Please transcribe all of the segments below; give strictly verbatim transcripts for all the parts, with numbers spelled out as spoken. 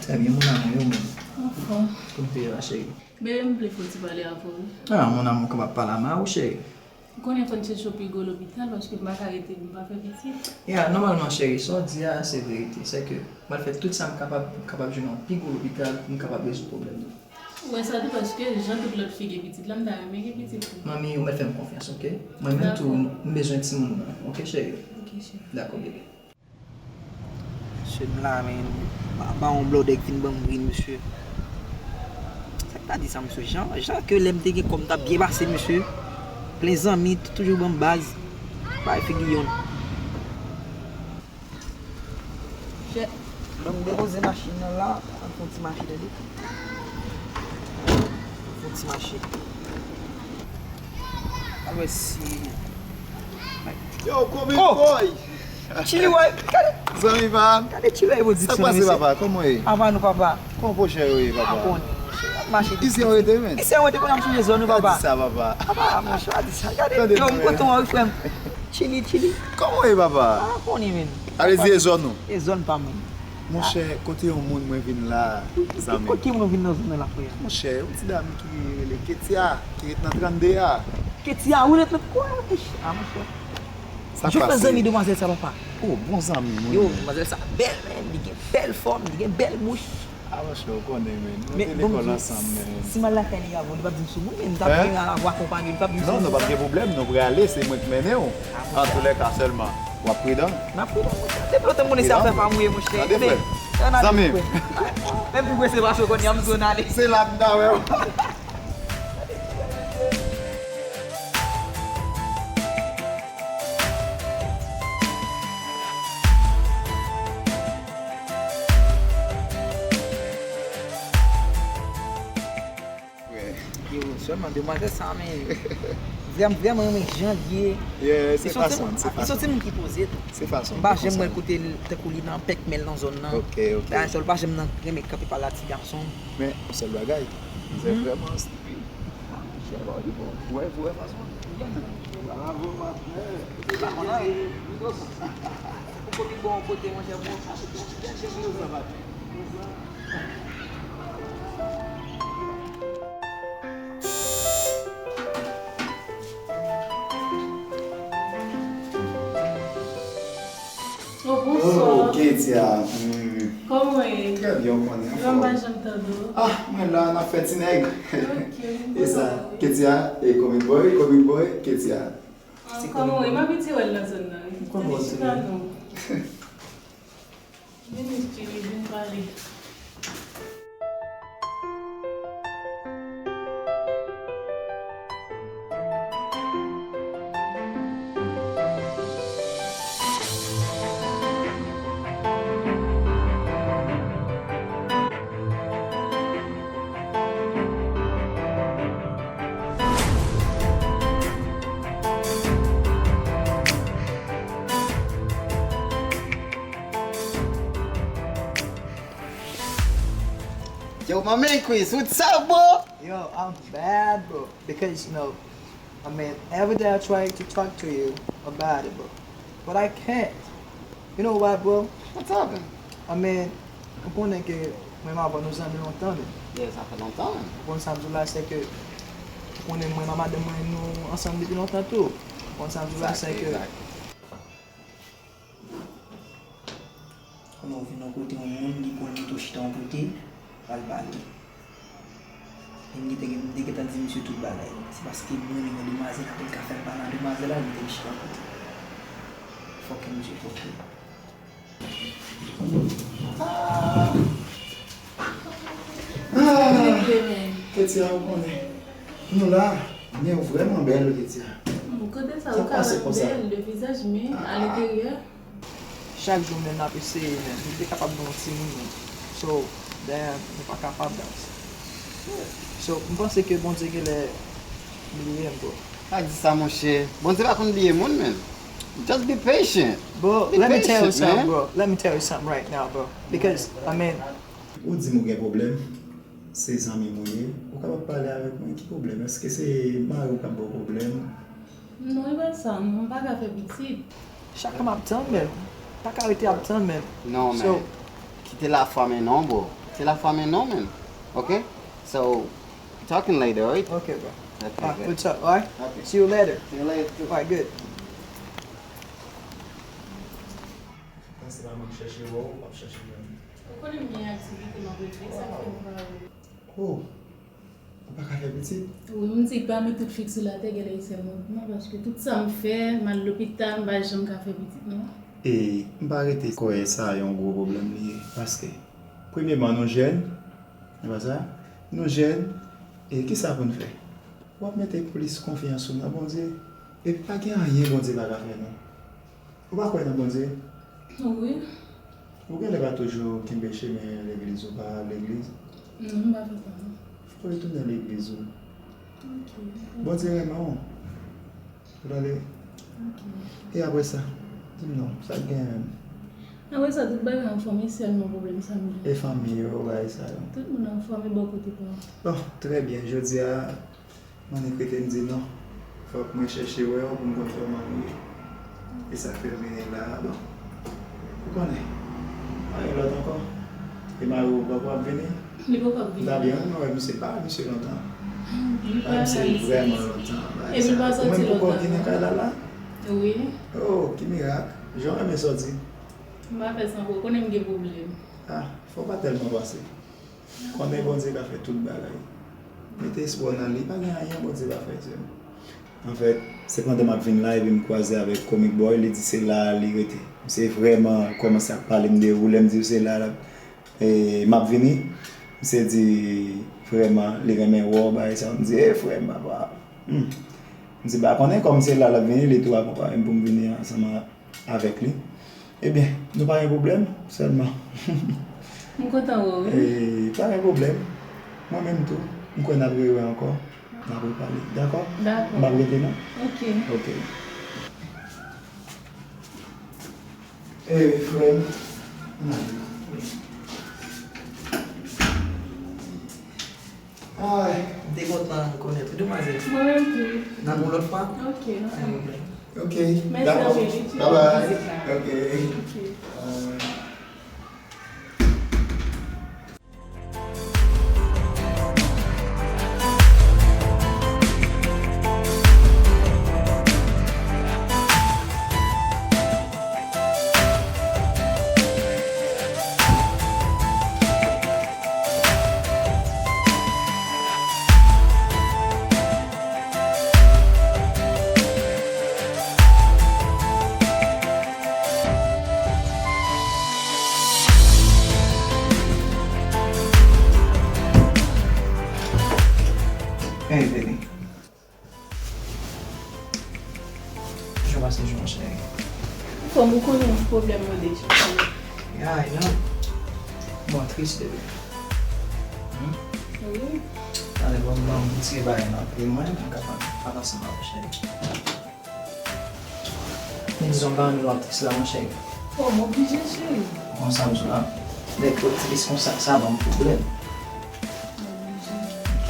Trè byen, mon amour, e ou menm? Anfòm. Kòman w ye, ma chérie? Bebe, m vle fè yon ti pale avè w, wi. Ah, mon amour, kapab pale a ma ou, chérie? Ou konnen fò n chèche yon pi gwo lopital, paske m pa ka rete pou m pa fè pitit. Ya, nòmalman, cheri, sa w di a, se verite. Se ke m al fè tout sa m kapab pou m kapab jwenn yon pi gwo lopital pou m kapab rezoud pwoblèm nan. Ou wè sa tou, paske jan tout lòt fi gen pitit la, m ta renmen gen pitit tou. Manmi, ou mèt fè m konfyans, oke? Mwen menm tou, m bezwen timoun mwen, oke, cheri? Oke, cheri. Dakò, bebe. Mesye m la, men, ba, ba yon blòdè k vin ban m ri, mesye. Sa k ta di sa, mesye? Jan, jan ke lè m te gen kòb, m t ap byen pase, mesye. Plen zanmi, t-, toujou ban m baz. Bay figi yonn. Chè, ban m depoze machin nan la, an fon ti mache, tande. An fon ti mache. Alwè si. Yo, Kobe Boy! Chili, wè, gade. Zanmi pa m. Gade Chili, wè, sa k pase, papa? Kòman w ye? Apa nou, papa? Kòman pwochè yo ye, papa? A konnen, monchè. Ap mache. Isi w rete, men? Isi w rete, kounye a m sonje zòn nou, papa. Pa di sa, papa. Apa, monchè, pa di sa. Gade, yo, m kontan wè w, frè m. Chili, Chili. Kòman w ye, papa? A konnen, men. Ale di e zòn nou. E zòn pa mwen. Monchè, kote yon moun mwen vin la, zanmi? Kot ki moun ou vin nan zòn nan la, frè? Monchè, yon ti dam ki rele Ketia, ki ret nan trannde a. Ketia, ou ret nan, kwa? A, monchè. Sa k pase? Jofre zanmi demwazèl sa, papa. Oh, bon zanmi mwen. Yo, demwazèl sa bèl, men. Li gen bèl fòm, li gen bèl bouch. A, monchè, ou konnen, men. Nou te lekòl ansanm, men. Si m al lakay li avè w, li p ap di m sou moun, men m t ap gen avwa akonpanye, li p ap di m sou moun. Non, non, pa gen pwoblèm, nou prale, se mwen k mennen w. Antoulèka, sèlman, w ap pridan. M ap pridan, monchè. Depi lontan m konnen se afè pa m ou ye, monchè. Tande, frè m. Zanmi m. Menm pi prese pase w konn y a m zòn ale. Se la m ta wè w. Yo, sèlman demwazèl sa, men vrèman, vrèman renmen jan l ye. Yeah, se fason, se fason. Li se yon timoun ki poze tou. Se fason. M pa janm wè l kote l, tankou li nan pèkmèl nan zòn nan. Ok, ok. Dayè, sèl pa janm nan renmen kanpe pale a ti gason. Men, yon sèl bagay, mizè vrèman stipid. Ah, monchè, ba w di bon. Ou wè, ou wè fason. Bravo, ma frè. Ou pa konn anyen. Ou kopi bon kote, monchè, bon. Oh, bonswa. Oh, Ketia. Hmm. Kòman w ye? Trè byen, ou konnen, anfòm. Mwen pa janm tande w. Ah, mwen la, n ap fè ti nèg. Ok, mwen kontan. E sa, Ketia, e Comic Boy, Comic Boy, Ketia. Ah, kòman w ye? M abitye wè l nan zòn nan, wi. M konnen w chita non. Vini, Chili, vin pale. Yo, my man Chris, what's up, bro? Yo, I'm bad, bro. Because, you know, I mean, every day I try to talk to you about it, bro. But I can't. You know why, bro? What's happened? I mean, ou konnen ke mwen menm avè w nou zanmi lontan, men. Yeah, sa fè lontan, men. Ou konn sa m di w la, se ke ou konnen mwen ak madanm mwen, nou ansanm depi lontan tou. Ou konn sa m di w la, se ke Konnen w vin yon kote, yon moun, li konn mete w chita yon kote, pral pale. E m gentan, m te gentan di misye tout bagay. Se paske m renmen yon demwazèl, apre l ka fè m pale a demwazèl la, li mete m chita yon kote. Fòkè misye fòkè. Ah! Ah! Ketia, ou konnen. Nou la, men ou vrèman bèl, Ketia. Hmm, kote sa, ou ka wè m bèl, de vizaj, men a lenteryè. Chak jou, men, n ap eseye, men. Nou te kapab gen yon timoun, men. So, dayè, nou pa kapab, guys. So, m panse ke Bondye genlè bliye m, bro. Pa di sa, monchè. Bondye pa konn bliye moun, men. Just be patient. Bro, let me tell you something, bro. Let me tell you something right now, bro. Because, I mean, ou di m ou gen pwoblèm, se zanmi m ou ye, ou kapab pale avèk mwen, ki pwoblèm? Èske se mari w k ap ba w pwoblèm? Non, e pa sa, non, m pa ka fè pitit. Chak an m ap tann, men, pa ka rete ap tann, men. Non, men, kite lafwa, men non, bro. C'est la famille Norman. Okay? So, talking later, alright? Okay, bro. Okay, alright, good. What's up, alright? Okay. See you later. See you later, too. Alright, good. Panse pa m ap chèche wè w, w ap chèche wè m. Ou konnen m gen aktivite m ap regle, sa k fè m pa wè w. Oh, ou pa ka fè pitit? Wi, m di pami tout fi k sou latè, genlè se mwen, non, paske tout sa m fè, m al lopital, m pa janm ka fè pitit, non. E m pa rete kwè sa yon gwo pwoblèm li ye, paske, premyeman, nou jèn, se pa sa? Nou jèn, e kisa pou n fè? W ap mete plis konfyans ou nan Bondye, epi pa gen anyen Bondye pa ka fè, non. Ou pa kwè nan Bondye? Wi. Ou genlè pa toujou kenbe chemen legliz, ou pa al legliz? Non, m pa fè sa, non. Fò w retounen legliz ou. Ok. Bondye renmen w. Ou tande? Ok. E apre sa, di m non, sa k gen menm? Apre sa, tout bagay anfòm, e sèlman pwoblèm sa m gen. E fanmi yo, bagay sa yo? Tout moun anfòm, e bò kote pa w? Bon, trè byen. Jodi a, m annik rete, m di non. Fòk mwen chèche wè w pou m konn kòman w ye. E sa k fè m vini la a, bon. Ou konnen, pa gen lòt ankò. E mari w poko ap vini? Li poko ap vini. M ta byen renmen wè misye, m pa wè misye lontan. M pa wè misye vrèman lontan. Epi l pa sòti lontan non. Ou menm poko vini kay la la? Wi. Oh, ki mirak. Jan w renmen sòti. M pa fè sa ankò, ou konnen m gen pwoblèm. Ah, fò w pa tèlman panse. Konnen Bondye ka fè tout bagay. Mete espwa w nan li, pa gen anyen Bondye pa fè, sè m. Anfèt, se pandan m ap vin la, epi m kwaze avèk Comic Boy, li di se la li rete. Misye vrèman kòmanse ap pale m de ou, lè m di l se la, la, e, m ap vini. Misye di vrèman li renmen wè w, bagay sa. M di, e, frè m, papa. Hmm. M di, m pa konnen, kòm se la l ap vini, li tou akonpaye m pou m vini ansanm avèk li. Ebyen, nou pa gen pwoblèm, sèlman. M kontan wè w, wi. E, pa gen pwoblèm. Mwen menm tou, m kwè n ap rewè ankò. N ap repale. Dakò? Dakò. M ap rete non? Ok. Ok. E, frè m, ann ale. Ay, m te kontan konèt ou, demwazèl. Mwen menm tou. N ap yon lòt fwa? Ok, ansanm. Ok. Mèsi anpil, wi. Bye bye. Ok. Ok. Hey, baby. Jan w pase jou an, cheri? Anfòm, ou konnen pwoblèm mwen deja. Ya, ya. Bon, tris, bebe. Hmm? Wi. Tande, bon, bon, m tire bagay nan pye mwen, m kapab ap ansanm avè w, cheri. Men dizon m pa renmen lè w ap tris la, monchè. O, m oblije, cheri. Bon, sa m di w la, lè ke w tris konsa, sa ban m pwoblèm.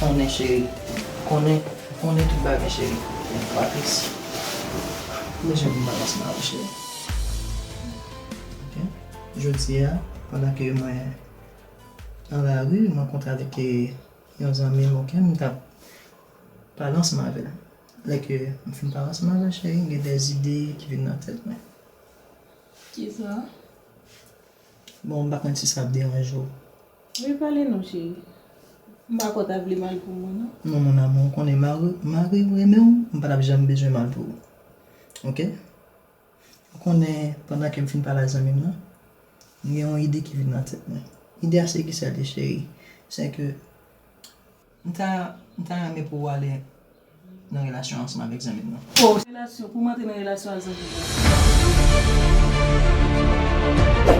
Konnen, cheri. Konnen, konnen tout bagay, cheri. Lè m pa tris, m bezwen vin nan plas mari, cheri. Ok? Jodi a, pandan ke mwen nan lari, m rankontre avèk, eh, yon zanmi m, ok? M t ap pale ansanm avè l. Lè ke m fin pale ansanm avè l, cheri, m gen de zide ki vin nan tèt mwen. Kisa? Bon, m pa konn si sa ap deranje w. Wi, pale non, cheri. M pa kwè w ta vle mal pou mwen, non. Non, mon amour, ou konnen mari, mari w renmen w, m pa t ap janm bezwen mal pou ou. Ok? Ou konnen, pandan ke m fin pale ak zanmi m nan, m gen yon ide ki vin nan tèt mwen. Ide a se kisa l ye, cheri? Se ke m ta, m ta renmen pou w ale nan relasyon ansanm avèk zanmi m nan. O, relasyon, pou m antre nan relasyon ak zanmi m nan.